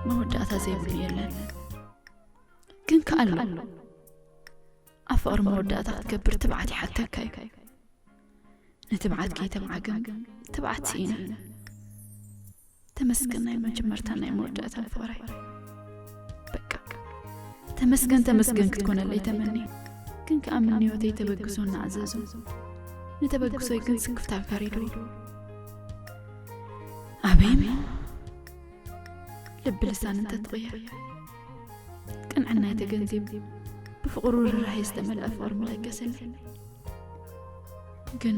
መወዳእታ ዘይብሉ የለን። ግን ከኣሎ ኣብ ፍቕሪ መወዳእታ ክትገብር ትብዓት ይሓተካ እዩ። ንትብዓት ከይተብዓግም ትብዓት ስኢነ። ተመስገን ናይ መጀመርታ ናይ መወዳእታ ፍቕረይ። በቃ ተመስገን ተመስገን ክትኮነለይ ተመኒ። ግን ከኣ ምንዮተይ ተበግሶ እናኣዘዞ ንተበግሶይ ግን ስክፍታ ጋሪዱ። ኣበይም ልቢ ልሳን እንተትቕየር ቅንዕናይ ተገንዚብ ብፍቕሩ ርህራሄ ዝተመልአ ፍቕሪ ምለገሰኒ። ግን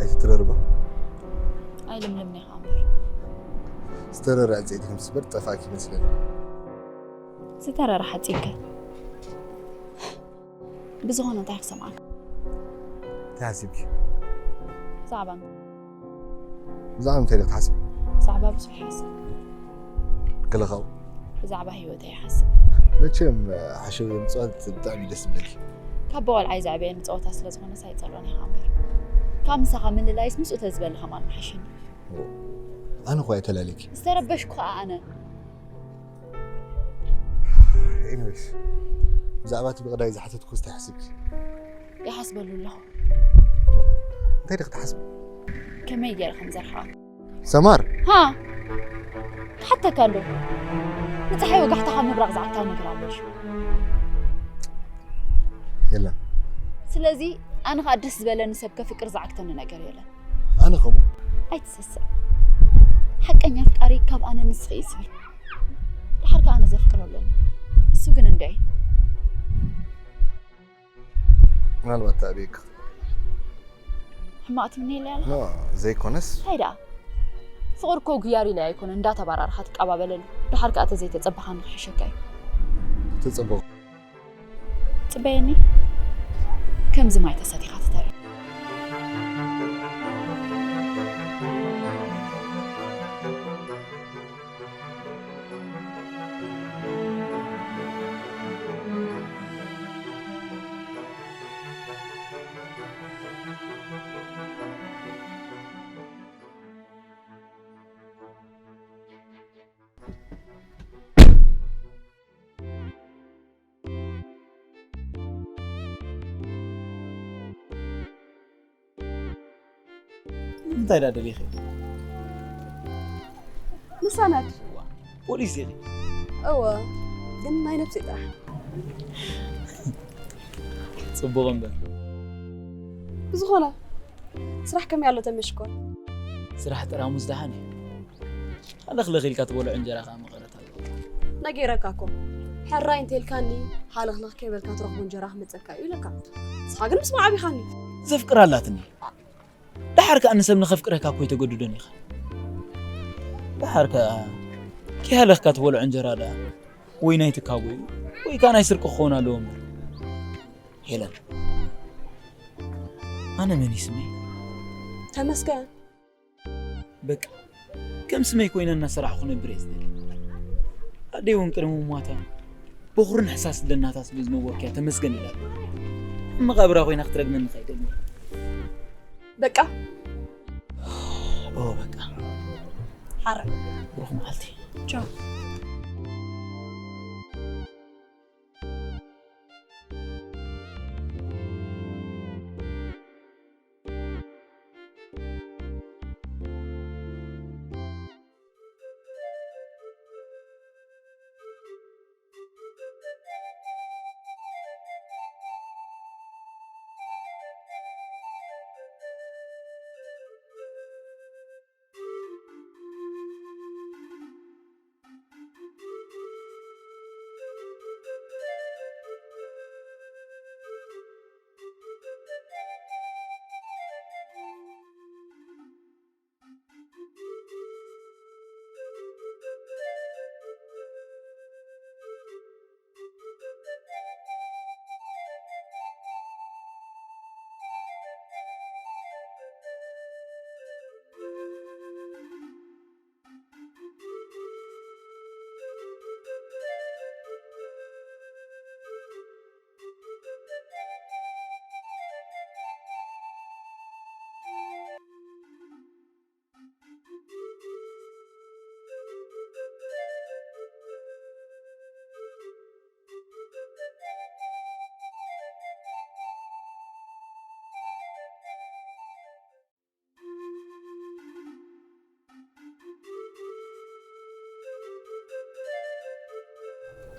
ኣይትትረርባ። ኣይልምልምን ኢኻ እምበር። ዝተረረ ዕንፀይቲ ከም ዝስበር ጠፋእኪ ይመስለኒ። ዝተረረ ሓፂንከ? ብዝኾነ እንታይ ክሰምዓካ? እንታይ ሓሲብኪ? ብዛዕባ እንታይ? ብዛዕባ እንታይ ኢኺ ትሓስቢ? ብዛዕባ ብዙሕ ይሓስብ። ገለ ካብኡ? ብዛዕባ ህይወተይ ይሓስብ። መቸም ሓሸውየ ምፅዋት ብጣዕሚ እዩ ደስ ዝብለኪ። ካብ ብቆልዓይ ዘዕበየኒ ፀወታ ስለ ዝኾነስ ኣይፀልኦን ኢኻ እምበር፣ ካብ ምሳኻ ምልላይስ ምስኡ ተዝበሊ ከማን ምሓሸኒ። ኣነ እኮ እየ ተላልየኪ። ዝተረበሽኩ ከኣ ኣነ። ኤኒዌይስ፣ ብዛዕባ እቲ ብቐዳይ ዝሓተትኩ እንታይ ሓሲብኪ? ይሓስበሉ ኣለኹ። እንታይ ዲኺ ትሓስቢ? ከመይ ገይረ ከም ዘርሓቕ። ሰማር? ሃ? ክሓተካ ኣሎ። ንፀሓይ ወጋሕታ ካብ ምብራቕ ዝዓካ ነገር ኣሎ። የለን። ስለዚ ኣነ ኸኣ ደስ ዝበለኒ ሰብ ከፍቅር ዝዓግተኒ ነገር የለን። ኣነ ኸምኡ። ኣይትሰስዕ። ሓቀኛ ኣፍቃሪ ካብ ኣነ ንስኺ እዩ ዝብል። ደሓር ከኣ ኣነ ዘፍቅሮ ኣለኒ። እሱ ግን እንድዒ። ምናልባት ተኣብየካ። ሕማቕ ትምነየለይ ኣለኻ? ኖ፣ ዘይኮነስ። እንታይ ደኣ? ፍቕሪ እኮ ጉያር ኢለ ኣይኮነ፣ እንዳተባራርኻ ትቀባበለሉ። ደሓር ከኣ ተዘይተጸበኻኒ ክሕሸካ እዩ። ተጸበኹ። ጽበየኒ፣ ከምዚ ማይ ተሰቲኻ ትተርፍ። እንታይ ደኣ ደሊኺ? ምሳናድ። ፖሊስ ኢኺ? እወ፣ ግን ናይ ነብሰይ ጥራሕ። ጽቡቕ እምበር። ብዝኾነ፣ ስራሕ ከመይ ኣሎ ተመሽኮን? ስራሕ ጠራሙዝ ደሓን እዩ። ሃለኽለኽ ኢልካ ትበልዖ እንጀራ ከኣ መቐረት ኣለዎ። ነጊረካ እኮ። ሕራይ እንተልካኒ፣ ሃለኽለኽ ከይበልካ ትረኽቦ እንጀራ ክመጸካ እዩ ኢለካ። ንስኻ ግን ምስማዕ ኣቢኻኒ። ዘፍቅራ ኣላትኒ። ደሓር ከኣ ንሰብ ንኸፍቅረካ እኮ ኣይተገድዶን ኢኻ። ደሓር ከኣ ከይሃለኽካ ትበልዖ እንጀራ ደኣ ወይ ናይ ትካቦ እዩ፣ ወይ ከኣ ናይ ስርቂ ክኸውን ኣለዎ እምበር። ሄለን፣ ኣነ መን እዩ ስመይ? ተመስገን። በቃ፣ ከም ስመይ ኮይነ እናሰራሕኩ ክነብር እየ ዝደሊ። ኣደይ እውን ቅድሚ ምሟታ፣ በኹርን ሕሳስ ለናታ ስለ ዝነበርኩ እያ ተመስገን ኢላ። ኣብ መቓብራ ኮይና ክትረግመኒ ከይደሊ። በቃ። ኦ፣ በቃ። ሓረ። ብሩኽ መዓልቲ። ቻው።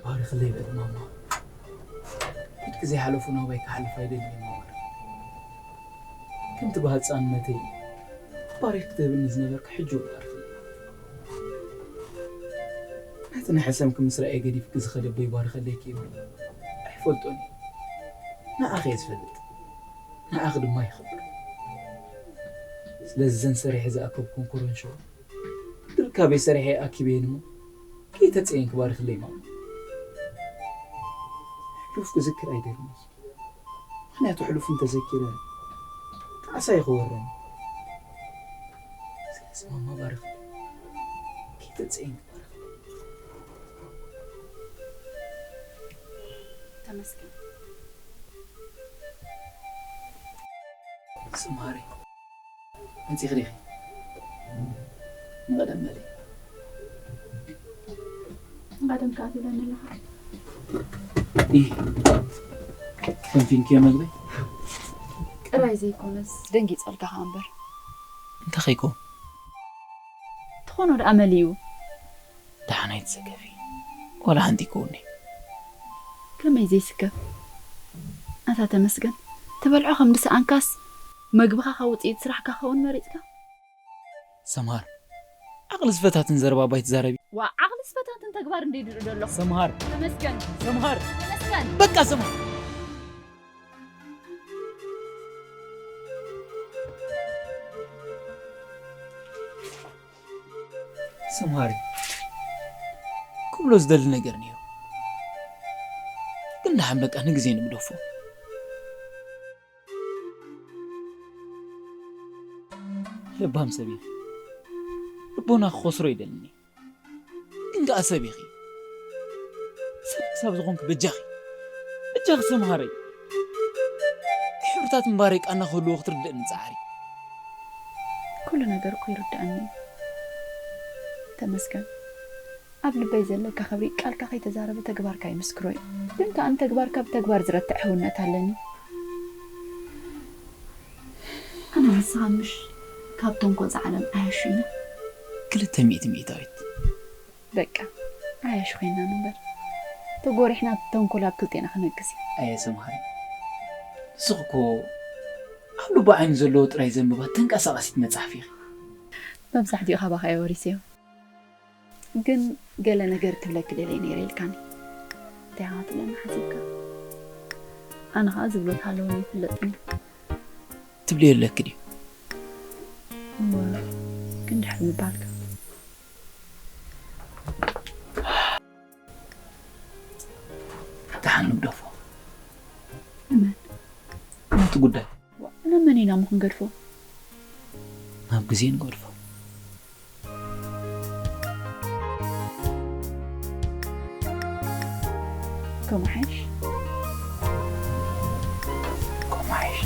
ባርኽለይ በል ማማ። ብድቂ ዘይሓለፉ ናባይ ክሓልፍ ኣይደልን እየ ማማ። ከምቲ ብህፃንነተይ ባሪኽ ክትህብኒ ዝነበርካ ሕጂ እውን ባርኽለይ። ነቲ ናይ ሕሰምኪ ምስ ረኣየ ገዲፍኪ ዝኸደ ኣቦይ ባርኸለይ ክይብል ኣይፈልጦን እየ። ንዓኺ እየ ዝፈልጥ። ንዓኺ ድማ ይኸብር። ስለዚ እዘን ሰሪሐ ዝኣከብኩን ኮረንሾ ድርካበይ ሰሪሐ ኣኪበየን እሞ ከይተፀየንኪ ባርኽለይ ማማ። ሕሉፍ ክዝክር ኣይደልን። ምኽንያቱ ሕሉፍ እንተዘኪረ ጣዕሳ ይኽወረኒ። ስለዚ ማማ ባርኽለይ። ከይተፀየንኪ ባርኽለይ። ተመስገን። ስምሃሪ መፂኺ ዲኺ? ንቐደም በሊ። ንቐደም ከኣ ትብለኒ ኣለኻ። ኢህ፣ ፈንፊንክዮ መግበይ? ጥራይ ዘይኮነስ ደንጊጸልካ ከኣ እምበር። እንታይ ኸይኮ? ትኾኖ ደኣ መሊኡ። ደሓን ኣይትሰከፊ፣ ዋላ ሓንቲ ይከውኒ። ከመይ ዘይስከፍ? ኣታ ተመስገን፣ ትበልዖ ከም ድሰኣንካስ መግብኻ ካብ ውጽኢት ስራሕካ ክኸውን መሪጽካ? ሰምሃር፣ ዓቕሊ ዝፈታትን ዘረባ ባይትዛረቢ። ዋ ዓቕሊ ዝፈታትን ተግባር እንደ ድርኢ ዘሎ። ሰምሃር፣ ተመስገን፣ ሰምሃር፣ ተመስገን። በቃ ሰምሃር። ሰምሃሪ፣ ክብሎ ዝደሊ ነገር ነይሩ፣ ግን ደሓን በቃ ንግዜ ንግደፎ። ለባም ሰብ ኢኺ፣ ልቦና ክኸስሮ ይደልኒ፣ ግን ከኣ ሰብ ኢኺ። ሰብ ክሳብ ዝኾንኪ በጃኺ፣ በጃኺ ሰምሃረይ። ሕብርታት እምባረይ ቃና ክህልዎ ክትርድእኒ ጸዓሪ። ኩሉ ነገር እኮ ይርድኣኒ እዩ። ተመስገን። ኣብ ልበይ ዘለካ ክብሪ ቃልካ ከይተዛረበ ተግባርካ ይምስክሮ እዩ። ግን ከኣ ንተግባርካ ብተግባር ዝረትዕ ሕውነት ኣለኒ። ኣነ ንስኻ ምሽ ካብ ተንኮል ዓለም ዓያሹ ኢና። ክልተ ሚእቲ ሚእታዊት። በቃ ዓያሹ ኮይና ንንበር። ተጎሪሕና ተንኮል ኣብ ክልቴና ክነግስ እዩ። ኣየ ሰምሃሪ፣ ንስኺ እኮ ኣብ ልቡ ዓይኒ ዘለዎ ጥራይ ዘንብባ ተንቀሳቓሲት መጽሓፍ ኢኺ። መብዛሕትኡ ካባኻ እየ ወሪሰዮ። ግን ገለ ነገር ክብለኪ ደልየ ነይረ ኢልካኒ። እንታይ ኢኻ ትብለኒ ሓሲብካ? ኣነ ኸኣ ዝብሎ ተሃለወኒ ይፍለጥኒ። ትብልዮ ኣለኪ ድዩ? እወ፣ ግን ድሕሪ ምባልካ። ደሓን ንግደፎ። ንመን? ናቱ ጉዳይ። ናብ መን ኢና እሞ ክንገድፎ? ናብ ግዜ ንገድፎ። ከምኡ ሓይሽ? ከምኡ ሓይሽ።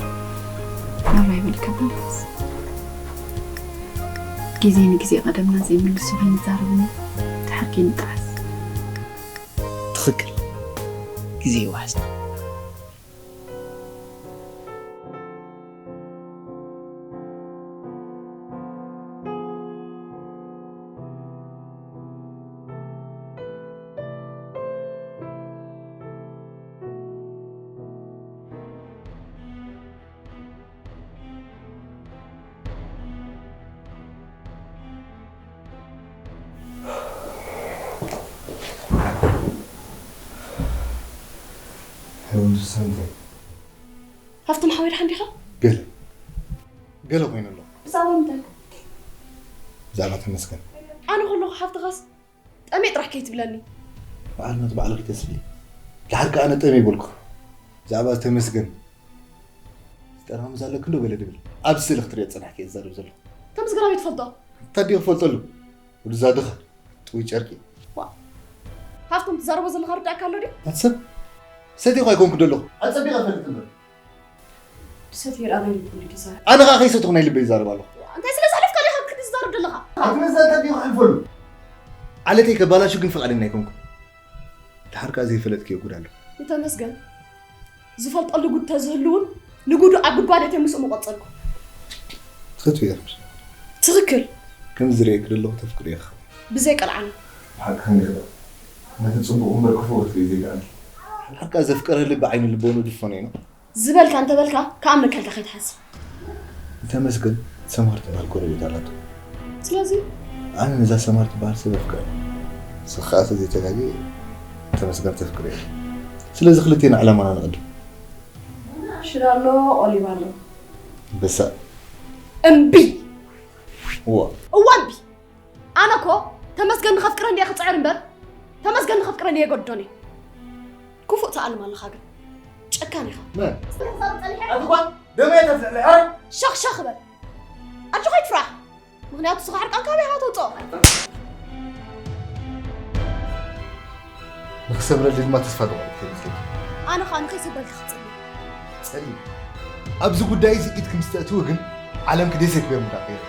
ናባይ በልካ ተመለስ። ግዜ ንግዜ ቀደምና ዘይምልሶ ከይንዛረብ እሞ ድሓር ከይንጠዓስ። ትኽክል። ግዜ ይዋሕስና። ሕውንቱ ሰንተ ሃፍቶም ሓወይ ደሓን ዲኻ? ገለ ገለ ኮይነ ኣለኹ። ብዛዕባ ምንታይ? ብዛዕባ ተመስገን። ኣነ ከለኹ ሓፍትኻስ ጠሜ ጥራሕ ከይትብለኒ። በዓል ናቱ ባዕልኺ ተስፍሊ። ድሓር ከኣ ኣነ ጠሜ ይበልኩ። ብዛዕባ ተመስገን ዝጠራምዝ ኣለኪ እንዶ በለ ድብል። ኣብ ስእሊ ክትሪኦ ዝጸናሕኪ እየ ዝዛረብ ዘለኹ። ተመስገን ኣበይ ትፈልጦ? እንታይ ድዩ ክፈልጠሉ? ወድዛ ድኻ ጥውይ ጨርቂ። ሃፍቶም ትዛረቦ ዘለኻ ርዳእካ ኣሎ ድዩ? ኣቲ ሰብ ሰትየኹ ኣይኮንኩ ደለኹ። ኣጸቢቐ እፈልጥ እምበር። ሰትየ ርኣ ናይ ልቡ እዩ ዝዛረብ። ኣነ ኸኣ ከይሰትኹ ናይ ልበይ ይዛረብ ኣለኹ። እንታይ ስለ ዘሕለፍካ ዲኻ ክንዲ ትዛረብ ዘለኻ? ኣቲ መዛ እንታይ ድዩ ክሕልፈሉ? ዓለተይ ከባላሹ ግን ፍቓደኛ ኣይኮንኩን። ድሓር ከኣ ዘይፈለጥክዮ ጉድ ኣሎ። ንተመስገን ዝፈልጠሉ ጉድ ተዝህሉ እውን ንጉዱ ኣብ ጉድጓድ እየ ምስኡ ምቐጸልኩ። ትኽክል ኢኺ። ትኽክል። ከምዚ ዝርእየኪ ዘለኹ ተፍቅርዮ ኢኺ። ብዘይ ቀልዓኒ። ብሓቂ ከመይ ክብሎ? ነቲ ጽቡቕ እምበር ክፉእ ክትርኢ ዘይከኣል። ሓርካ ዘፍቀረ ልቢ ዓይኒ ልቦኑ ድፈኖ እዩ። ዝበልካ እንተበልካ ክኣምነካ ኢልካ ከይትሓስብ። ተመስገን ሰምሃር ትበሃል ጎረቤት ኣላቶ። ስለዚ ኣነ ነዛ ሰምሃር ትበሃል ሰብ ኣፍቅረ። ንስኻ ከኣ ዘይተጋግየ ተመስገን ተፍቅረ ኢኻ። ስለዚ ክልቴና ዕላማና ንቕድም። ሽዳ ኣሎ፣ ኦሊቭ ኣሎ። በሳእ እምቢ። እዋ እዋ እምቢ። ኣነ እኮ ተመስገን ንኸፍቅረ እንድየ ክጽዕር እምበር ተመስገን ንኸፍቅረ እንድየ የገድዶን እየ። ክፉእ ትኣልም ኣለኻ ግን ጨካን ኢኻ። መን? ኣቲ ጓል ደመየ ተፍልሕ ሕረ ሸኽ ሸኽ በል። ኣጆኻ ኣይትፍራሕ። ምኽንያቱ ስኻ ሕርቃንካ ኣበይ ኢኻ ተውፅኦ? ንክሰብረልይ ድማ ተስፋ ዝቆረጥኩ ይመስለኪ። ኣነ ኸኣ ንኸይሰብረልካ ክጽሊ። ጸሊ ኣብዚ ጉዳይ እዚ ኢድኪ ምስ ተእትዊ ግን ዓለምኪ ደሴት ቤርሙዳ ቀይር።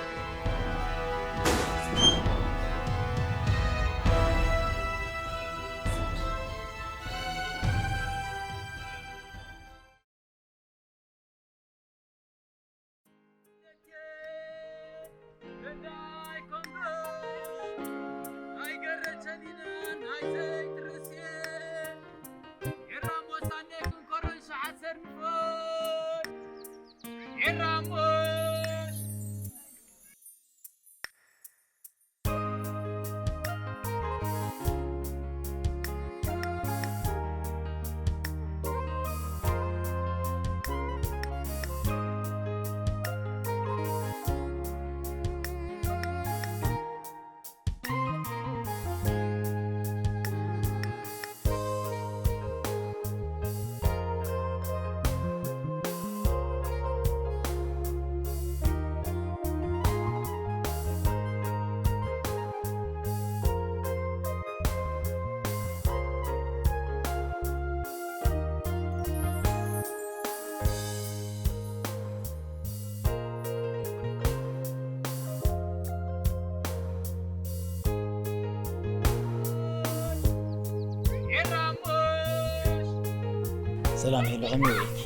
ሰላም ሄሎ፣ ከመይ ውዒልኪ?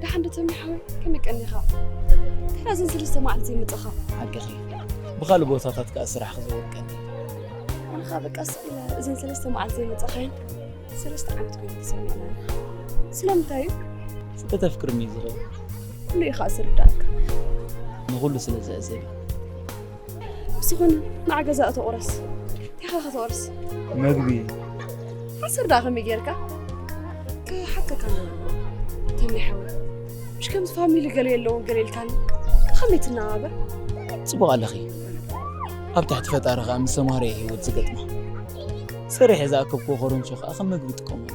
ደሓን ዶ ተሚ ሓወይ? ከመይ ቀኒኻ? እንታይ'ላ እዘን ሰለስተ መዓልቲ ዘይመጻኻ? ሓቅኺ። ብኻልእ ቦታታት ከኣ ስራሕ ክዘውር ቀኒ። ኣነ ኸኣ በቃ ስቕ ኢለ እዘን ሰለስተ መዓልቲ ዘይመጻኻየን ሰለስተ ዓመት ኮይኑ ተሰሚዕና። ስለምንታይ እዩ? ስለ ተፍቅርኒ እዩ ዝኸውን። ኩሉ እዩ ኸኣ ዝርዳእካ። ንኹሉ ስለ ዝዕዘብ እዩ። ብዝኾነ ንዓ ገዛ እቶ ቁረስ። እንታይ ኸ ከተቕርስ? መግቢ። ሓሰር ደኣ ከመይ ጌርካ? ክሓተካ ነበረ። ተሚ ሓወይ። ምሽ ከምዚ ፋሚሊ ገለ የለውን ገለ ኢልካኒ። ከመይ ትነባበር? ጽቡቕ ኣለኺ። ኣብ ትሕቲ ፈጣሪ ኸኣ ምስ ሰምሃር እየ ህይወት ዝገጥማ። ሰሪሐ ዝኣከብክዎ ኮረንሾ ኸኣ ከም መግቢ እጥቀመሉ።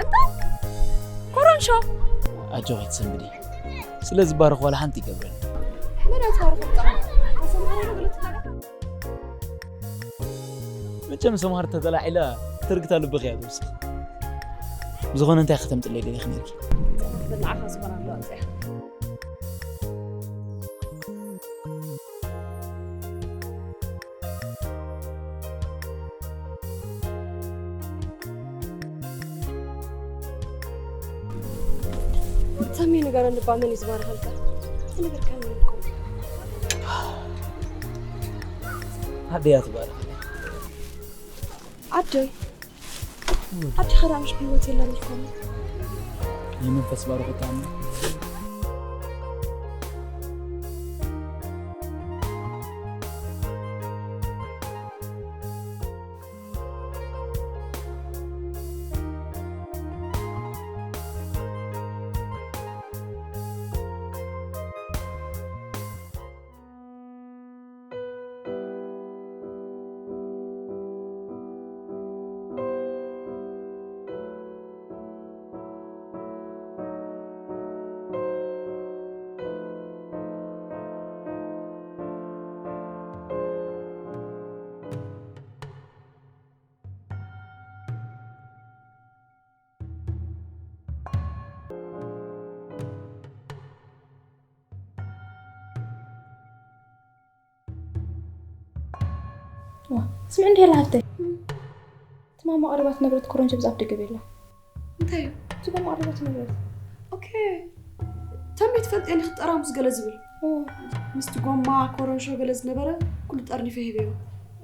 እንታይ? ኮረንሾ? ኣጆኺ ኣይትሰንብዲ። ስለ ዝባረኽ ዋላ ሓንቲ ይገብረኒ። መን ኣትባረኸካ? ኣሰምሃር ኢሉ ገለ ትናገር? መቸም ሰምሃር ተተላዒላ ትርግታ ልብኺ እያ ትውስኽ። ብዝኾነ እንታይ ከተምጽለይ ደሊኺ ነርኪ? ንዓኻ ዝኾነ ኣሎ ኣምጽያ። ተሜ ንገረኒ እባ መን እዩ ዝባርኸልካ? ዝነገርካኒ እኮ። ኣደይ እያ ትባርኸለይ። ኣደይ? ኣዴኻ ደኣ ምሽ ብህይወት የላን ኢልካኒ። ናይ መንፈስ ባርኾታ እሞ። ዋ፣ ስምዒ እንዲህ ያለ ሀብቴ። ትማማ ቀረባት ንብረት ኮረንጆ ብዛፍ ደገብ የላ። እንታይ እዩ? ትማማ ቀረባት ንብረት። ኦኬ። ተንቤት ፈልጥ የኒ ክትጠራሙስ ገለ ዝብል። ኦ። ምስቲ ጎማ ኮረንሾ ገለ ዝነበረ ኩሉ ጠርኒፈ ሂበዮ።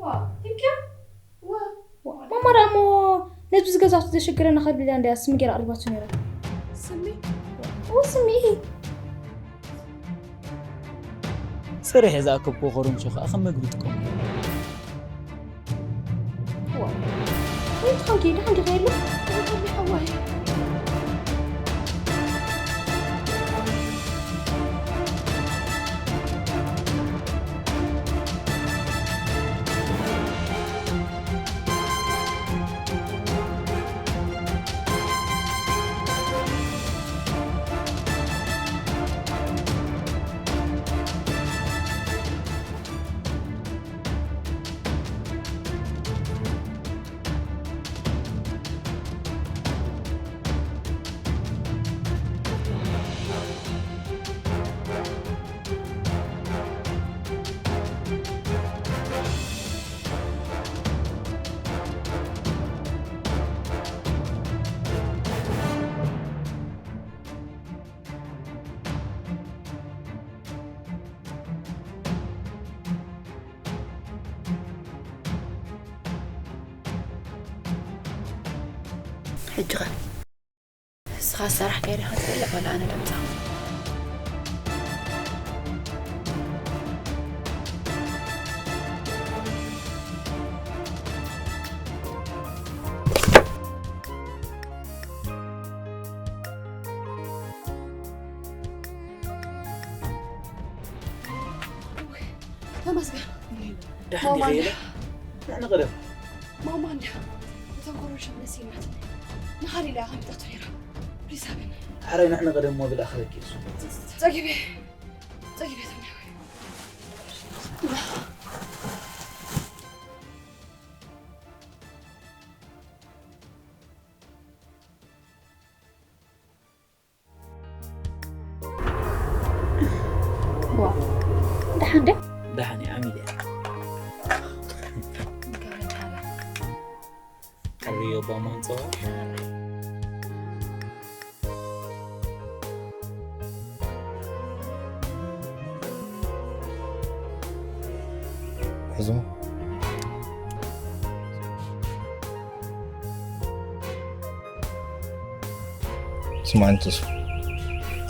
ዋ፣ thank you። ዋ። ዋ፣ ማማ ደኣ እሞ ዛቱ ዘሽግረና ከቢላ እንድያ ስሚ ገይራ ኣቕሪባቶ ነይራ። ስሚ? እወ፣ ስሚ። ጽሬሕ ዝኣከብክዎ ኮረምቾ ከኣ ከም መግቢ ይጥቀሙ። ዋው። ወይ ትኾንኪ፣ ደሓን ዲኺ የለ? ወይ ሓዋይ። ሕጂ ኸ? ንስኻ ዝሰራሕካዮ ዲኻ ትፈልጥ ወላ ኣነ ደምጻኹ? ተመስገን። ደሓን ዲኺ ማማ ኢለ? ንዕነ ቀደም። ማማ እንድያ እተን ኮረንሸብ መሲልናትኒ። ንኻሊእ ኢላ ኣቐሚጣቶ ነይራ። ፕሊስ ሃበኒ። ሓራይ ንዕነ ቀደም ሞብል ኣኽለኪ እሱ። ጸጊበ። ጸጊበ ተምያዊ። ዋ፣ ደሓን ዶ? ደሓን እየ፣ ዓሚለ እየ። ሕርዮ ባማን ጸባ። ሕዝሙ። ስምዓኒ ተስፉ፣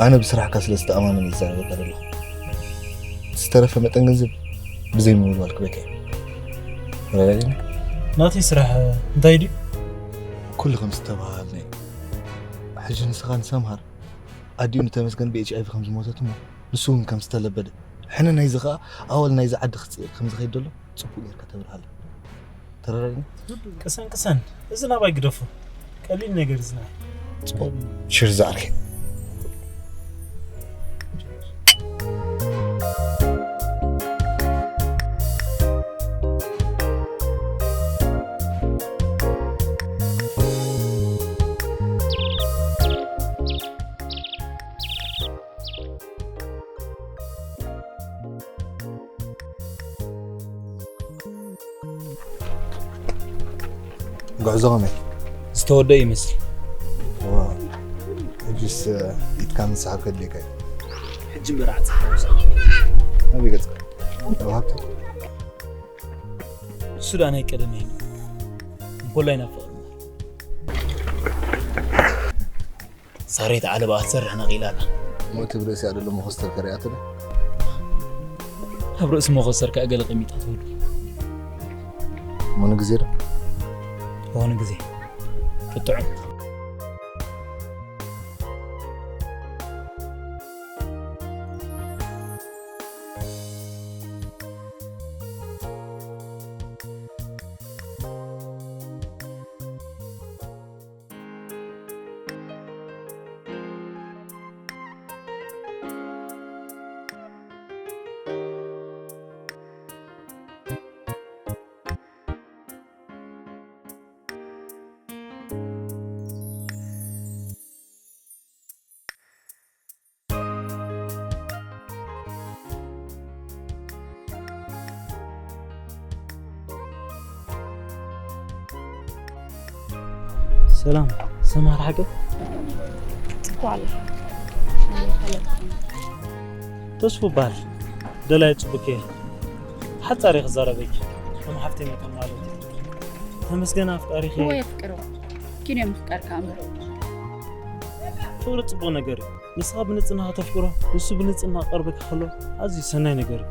ኣነ ብስራሕካ ስለ ዝተኣማመን እየ ዝዛረበካ ዘለኹ። ዝተረፈ መጠን ገንዘብ ብዘይ ምውልዋል ክበካ እየ። ተረዳዲና? ናተይ ስራሕ እንታይ ድዩ? ኩሉ ከም ዝተባሃልና እዩ። ሕጂ ንስኻ ንሰምሃር ኣዲኡ ንተመስገን ብኤች ኣይ ቪ ከም ዝሞተት እሞ ንሱ እውን ከም ዝተለበደ፣ ሕነ ናይዚ ኸኣ ኣወል ናይዚ ዓዲ ክጽኢር ከም ዝኸይድ ዘሎ ጽቡቕ ጌርካ ተብርሃሉ። ተረዳዲና? ቅሰን ቅሰን፣ እዚ ናባይ ግደፎ። ቀሊል ነገር እዚ ናይ። ጽቡቕ። ቺርስ ዝዓርከይ። ጉዕዞ ከመይ? ዝተወደአ ይመስል። ዋ፣ ሕጅስ ኢድካ ምሳሓብ ከድልየካ እዩ። ሕጂ እምበር ዓጸፋ ምሳሕ። ናበይ ገጽካ? ኣብ ሃብቲ? እሱ ደኣ ናይ ቀደመይ እዩ። እንኮላይ ናፍቕ እምበር። ሳሬት ዓለባ ክትሰርሕ ነቒላ ኣላ። እሞ እቲ ብርእሲኣ ዘሎ መኾስተር ከ ሪኣቶ ዶ? ኣብ ርእሲ መኾስተር ከኣ ገለ ቀሚጣ ትህሉ። እሞ ንግዜ ዶ? እዎ ንግዜ። ክጥዑም። ሰላም፣ ሰምሃር ሓቂ? ጽቡቕ ኣላ። ተስፉ በሃል። ደላይ ጽቡቅ እየ። ሓጻር እየ ክዛረበኪ። ከም ሓፍተይ መጠን ማለት እዩ። ተመስገን ኣፍቃሪኺ። እወ የፍቅሮ። ግን እዮም ምፍቃርካ እምበር። ፍቕሪ ጽቡቕ ነገር እዩ። ንስኻ ብንጽህና ከተፍቅሮ፣ ንሱ ብንጽህና ክቐርበካ ከሎ ኣዝዩ ሰናይ ነገር እዩ።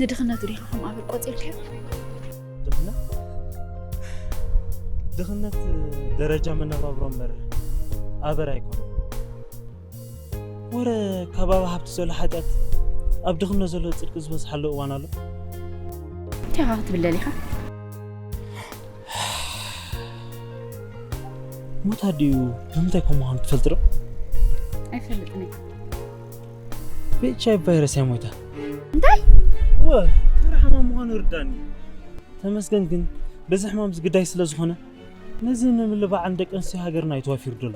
ንድኽነቱ ዲኻ ከም ኣበር ቆጺርካዮ? ድኽነት ድኽነት ደረጃ መነባብሮ እምበር ኣበር ኣይኮነን። ወረ ከባቢ ሃብቲ ዘሎ ሓጢኣት ኣብ ድኽነት ዘሎ ጽድቂ ዝበዝሓሉ እዋን ኣሎ። እንታይ ኢኻ ክትብል ደሊኻ? ሞት ኣዲኡ ብምንታይ ከም ምዃኑ ትፈልጥ ዶ? ኣይፈልጥን እየ። ብኤች ኣይ ቪ ቫይረስ እያ ሞይታ። እንታይ? ወ ተራ ሕማም ምዃኑ ይርዳኒ። ተመስገን ግን በዚ ሕማም እዚ ግዳይ ስለ ዝኾነ ነዚ ንምልባዕ ንደቂ ኣንስትዮ ሃገርና እዩ ተዋፊሩ ዘሎ።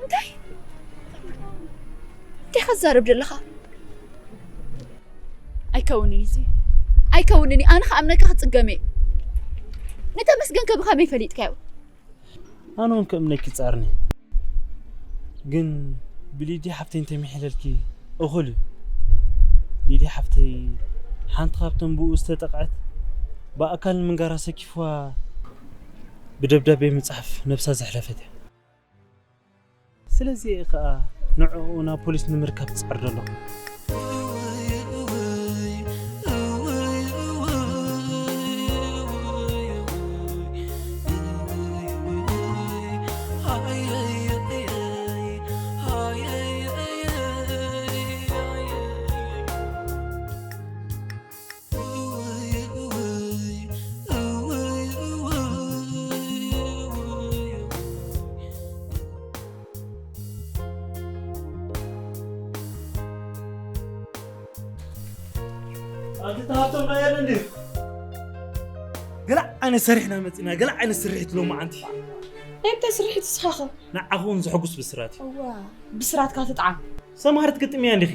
እንታይ እንታይ ከዛርብ ዘለኻ? ኣይከውንን እዚ ኣይከውንን እዩ። ኣነ ከኣምነካ ክጽገም እየ። ንተመስገን ከ ብኸመይ ፈሊጥካዮ? ኣነ እውን ክእምነኪ ይጻርኒ። ግን ብሊድያ ሓፍተይ እንተሚሕለልኪ እኹል እዩ። ሊድያ ሓፍተይ ሓንቲ ካብተን ብኡ ዝተጠቕዐት ብኣካል ንምንጋራ ሰኪፍዋ ብደብዳቤ ምጽሓፍ ነብሳ ዘሕለፈት እያ። ስለዚ እየ ከኣ ንዕኡ ናብ ፖሊስ ንምርካብ ዝጽዕር ዘለኹ። ኣንተ ተሃብቶም ናየን እንድዩ። ገለ ዓይነት ሰሪሕና መጺና፣ ገለ ዓይነት ስርሒት ሎማዓንቲ። እንታይ ስርሒት እስኻኸ? ንዓኹም ዘሐጉስ ብስራት እዩ። እዋ ብስራትካ ትጥዓም። ሰምሃር ትግጥምያ እንዲኺ።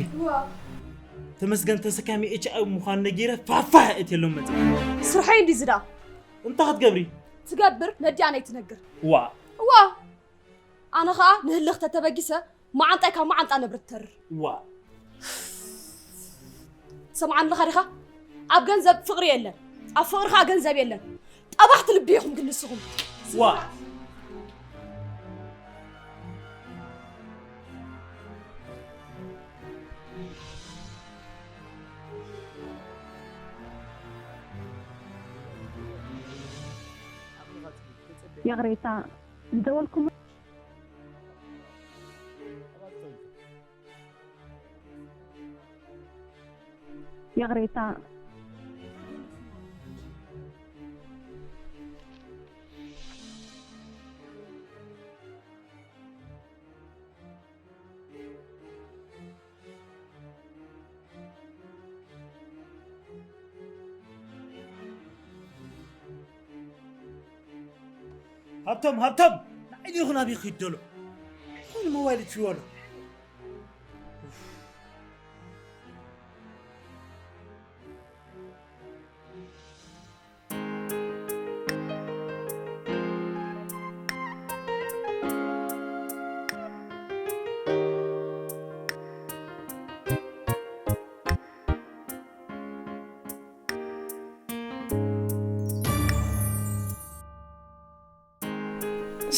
ተመስገን ተሰካሚ ኤች ኣይ ቪ ምዃኑ ነጊረ ፋፋህ እትየሎም መጺ። ስርሐይ እንዲ ዝዳ እንታይ ክትገብሪ? ትገብር ነዲኣ ናይ ትነግር። ዋ እዋ ኣነ ኸኣ ንህልኽ ተተበጊሰ መዓንጣይ ካብ መዓንጣ ነብሪ ትተርር። ዋ ትሰምዓኒ ኣለኻ ዲኻ? ኣብ ገንዘብ ፍቕሪ የለን፣ ኣብ ፍቕሪ ኸኣ ገንዘብ የለን። ጠባሕቲ ልቢ ኢኹም ግን ንስኹም። ዋ ይቕሬታ ዝደወልኩም ይቕሬታ። ሃብቶም ሃብቶም ንዓይ ዲኹ ናበይ ክይድ ደሎ? ዝኾነ ሞባይል እትሽዎ ኣሎ።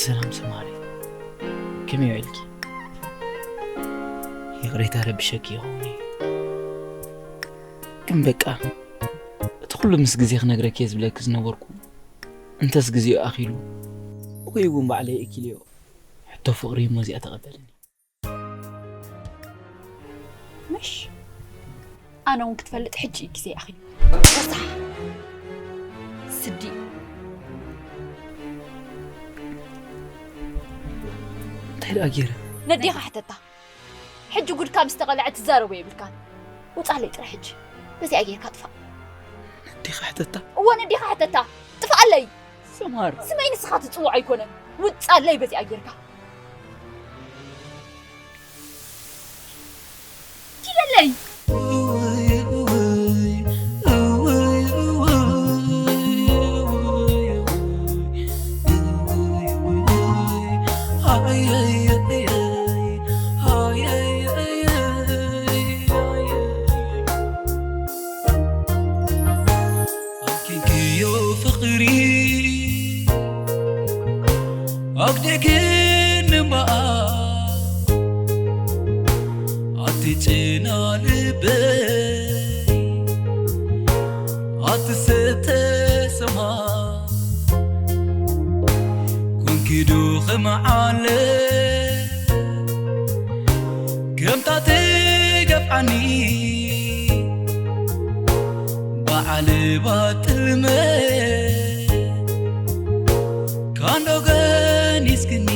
ሰላም ሰማሪ፣ ከመይ ውዒልኪ? ይቕሬታ ረቢሸኪ ይኸውን እዩ። ግን በቃ እቲ ኩሉ ምስ ግዜ ክነግረኪ እየ ዝብለኪ ዝነበርኩ፣ እንተስ ግዜኡ ኣኺሉ ወይ እውን ባዕለይ እኪልዮ። ሕቶ ፍቕሪ እሞ እዚኣ ተቐበልኒ። ምሽ ኣነ እውን ክትፈልጥ ሕጂ እዩ ግዜ ኣኺሉ። ረሳሕ ስዲ እንታይ ደኣ ገይረ? ነዴኻ ሕተታ። ሕጂ ጉድካ ምስ ተቐልዐ ትዛረቦ የብልካን። ውጻለይ ጥራሕ ሕጂ በዚኣ ጌርካ ጥፋእ። ነዴኻ ሕተታ? እወ ነዴኻ ሕተታ። ጥፍኣለይ። ሰማር ስመይ ንስኻ ትጽውዖ ኣይኮነን። ውጻለይ በዚኣ ጌርካ። ኪደለይ። ናልበይ ኣትሰተ ሰማ ኮንኪዶ ኸመዓለ ከምታ ትገፍዓኒ በዓል ባጥልመ ካንዶ ገኒስክኒ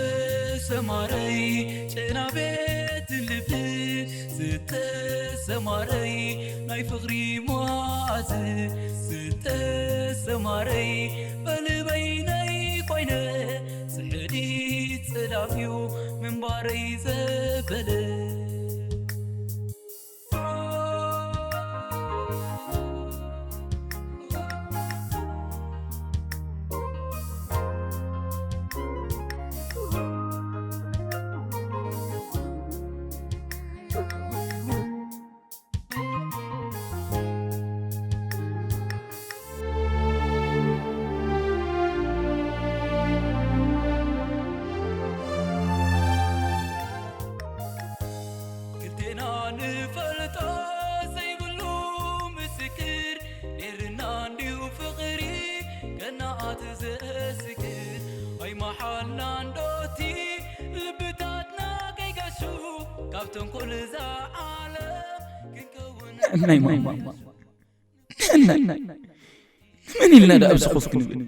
ዝተሰማረይ ጨና ቤት ልብ ዝተሰማረይ ናይ ፍቕሪ መዓዝ ዝተሰማረይ በልበይነይ ኮይነ ጽሕዲ ጽላም እዩ ምንባረይ ዘበለ ክልቴና ንፈልጦ ዘይብሉ ምስክር ኔርና እንድዩ ፍቕሪ ከናኣት ዘስክር ኣይመሓልና እንዶቲ ልብታትና ከይገሹ ካብ ተንኮል እዛ ዓለም ክንከውን ናይ ማማ ንሕና ንመን ኢልና ደኣ ኣብዚ ኮፍ ክንብል?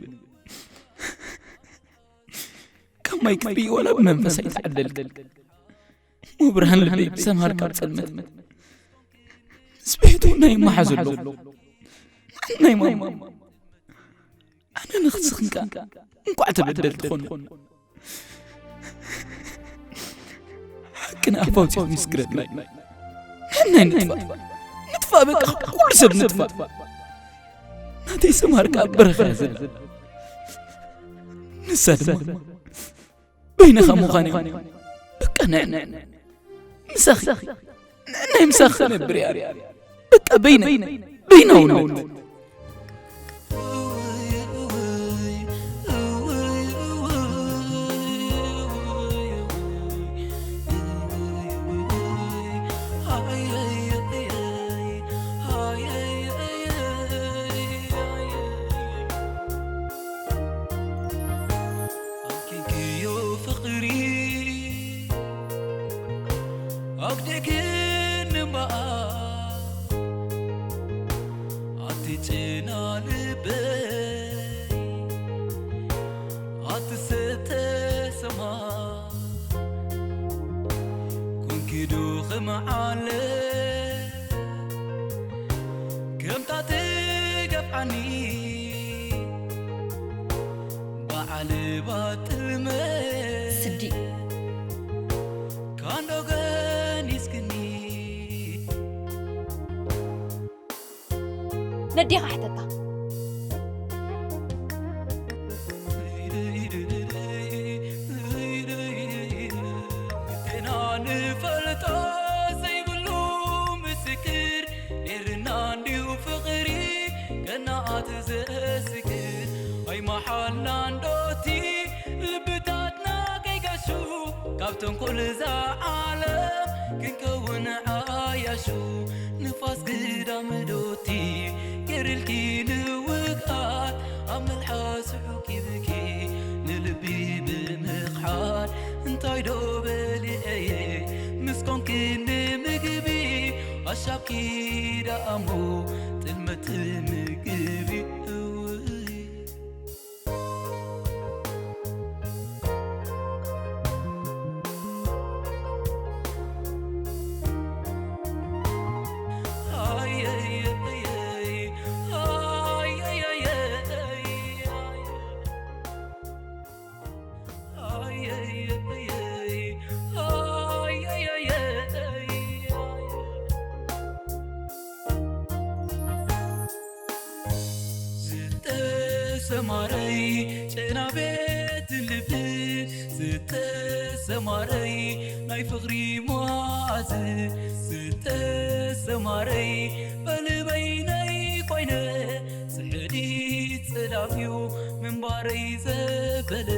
ካብ ማይ ክትብኢ ዋላ ብመንፈስ ኣይተዓደልክን። እሞ ብርሃን ልበይ ብሰምሃር ካብ ጸልመት ስብሕቱ ናይ ማሓ ዘሎ ናይ ማማ ኣነ ንኽስኽንካ እንኳዕ ተበደል ትኾኑ ሓቅን ኣፋውፂ ምስክረናይ ንሕናይ ንጥፋእ ንጥፋእ በቃ ኩሉ ሰብ ንጥፋእ ናተይ ሰማር ከዓ በረኻ እያ ዘላ ንሳ ድማ በይንኻ ምዃን እዮም በቃ ንዕንዕ ምሳኺ ንዕናይ ምሳኺ ክነብር እያ በቃ በይነ በይናውነት ኣግደክን እምበኣ ኣቲ ጭና ልበይ ዱኽም ዓለ ከምታ ትገፍዓኒ ብዓልባ ጥልመ ስዲ ካንዶ ገኒስክኒ ነዴኻ ሕተታ። ና ንፈልጦ ዘይብሉ ምስክር ኔርና እንድዩ ፍቕሪ ገናኣት ዘስክር ኣይመሓልና እንዶቲ ልብታትና ከይገሹ ካብ ተንኮል እዛ ዓለም ክንከውን ዓያሹ ንፋስ ግዳም ዶቲ ገይርልኪ ንውግኣት ኣብ መልሓሱ ሑኪብኪ ንልቢ ብምኽሓድ እንታይ ዶ በሊዐየ ምስ ኮንኪ ንምግቢ ኣሻብኪ ደኣሞ ጥልመት ምግቢ እውይ ዝተሰማረይ ጨና ቤት ልብ ዝተሰማረይ ናይ ፍቕሪ መዓዝ ዝተሰማረይ በልበይነይ ኮይነ ስሕዲ ጽላም እዩ ምንባረይ ዘበለ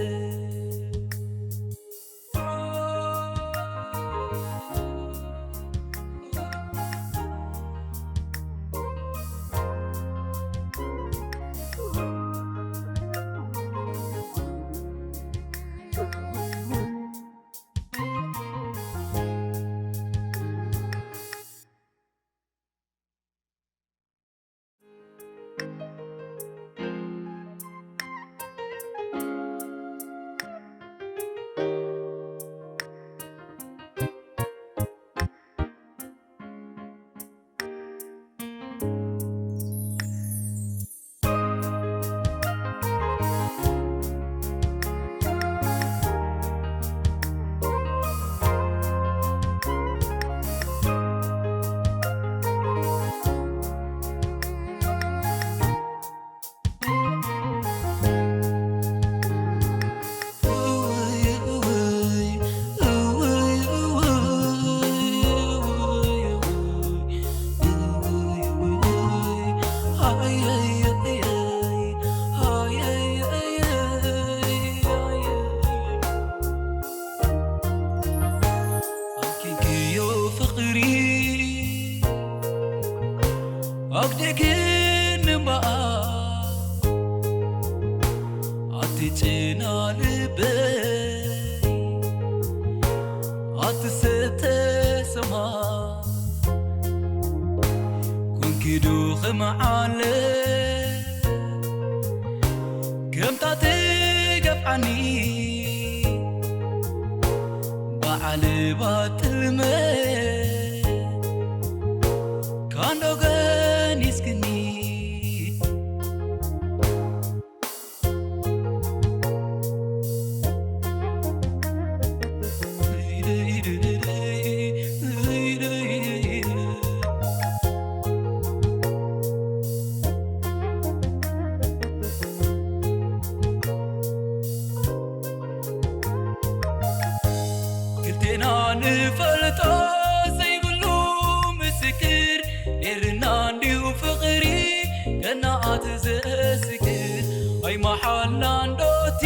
ኣኪንክዮ ፍቕሪ ኣግደክን እምበኣ ኣቲ ጭና ልበይ ኣቲ ሰተሰማ ኮንኪ ዶ ኸመዓለ ከምታ ትገፍዓኒ በዓል ባጥልመ ካንዶ ገኒስክኒ ክልቴና ንፈልጦ ዘይብሉ ምስክር ኔርና እንድዩ ፍቕሪ ገናኣት ዘስክር ኣይመሓልና እንዶቲ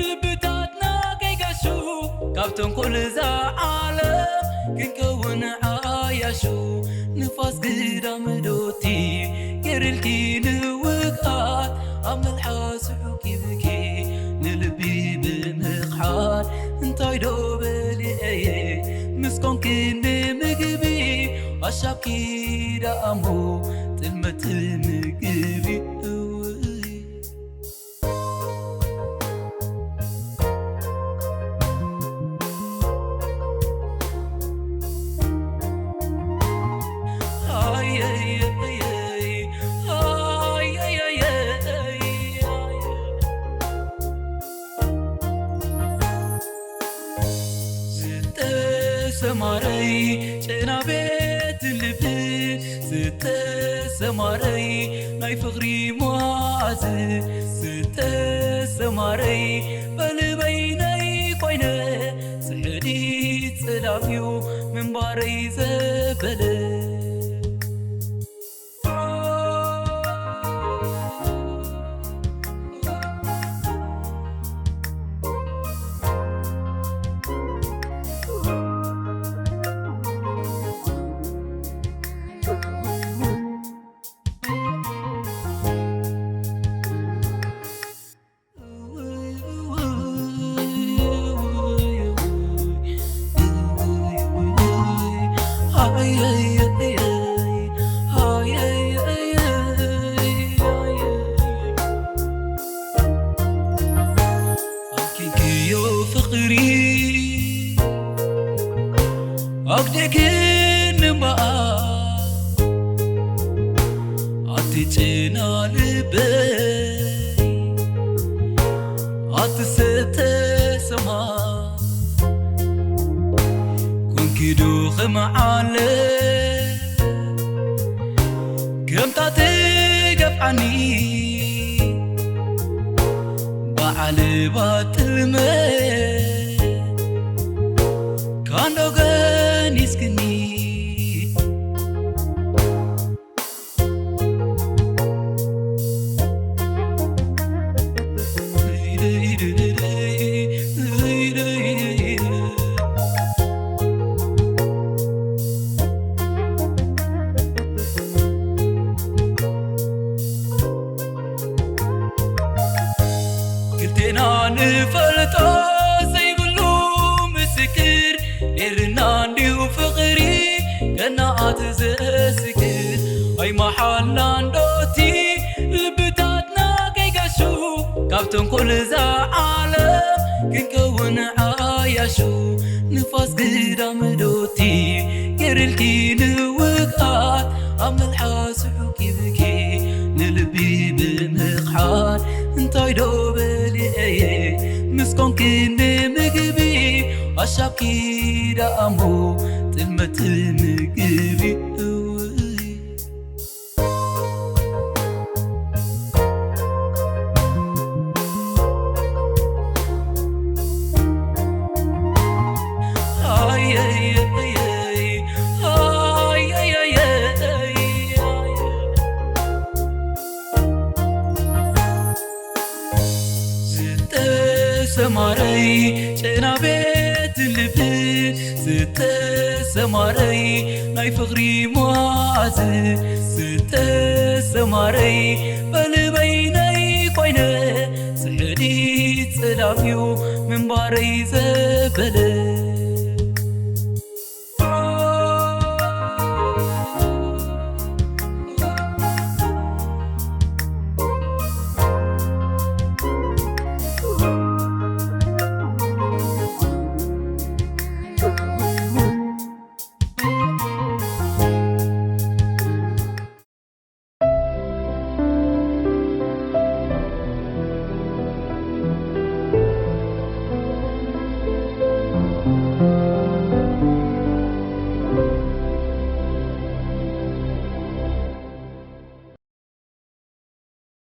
ልብታትና ከይገሹ ካብ ተንኮል እዛ ዓለም ክንከውን ዓያሹ ንፋስ ግዳም ዶቲ ገይርልኪ ንውግኣት ኣብ መልሓሱ ሑኪብኪ ንልቢ ብምኽሓድ እንታይ ዶ በሊዐየ ምስ ኮንኪ ንምግቢ ኣሻብኪ ደኣሞ ጥልመት ምግቢ እውይ ጨና ቤት ልብ ዝተሰማረይ ናይ ፍቕሪ መዓዝ ዝተሰማረይ በልበይነይ ኮይነ ጽሕዲ ጽላም እዩ ምንባረይ ዘበለ። ኣኪንክዮ ፍቕሪ ኣግደክን እምበኣ ኣቲ ጨና ልበይ ኣቲ ሰተ ሰማ ኮንኪ ዶ ኸመዓለ ከምታ ትገፍዓኒ በዓል ባጥልመ ካንዶ ገኒስክኒ። ክልቴና ንፈልጦ ዘይብሉ ምስክር ኔርና እንድዩ ፍቕሪ ገናኣት ዘስክር ኣይመሓልና እንዶቲ ልብታትና ከይገሹ ካብ ተንኮል እዛ ዓለም ክንከውን ዓያሹ ንፋስ ግዳም ዶቲ ገይርልኪ ንውግኣት ኣብ መልሓሱ ሑቂብኪ ንልቢ ብምኽሓድ እንታይ ዶ በሊዐየ ምስ ኮንኪ ንምግቢ ኣሻብኪ ደኣሞ ጥልመት ምግቢ እውይ ዝተሰማረይ ጨና ቤት ልብ ዝተሰማረይ ናይ ፍቕሪ መዓዝ ዝተሰማረይ በልበይነይ ኮይነ ጽሕዲ ጽላም እዩ ምንባረይ ዘበለ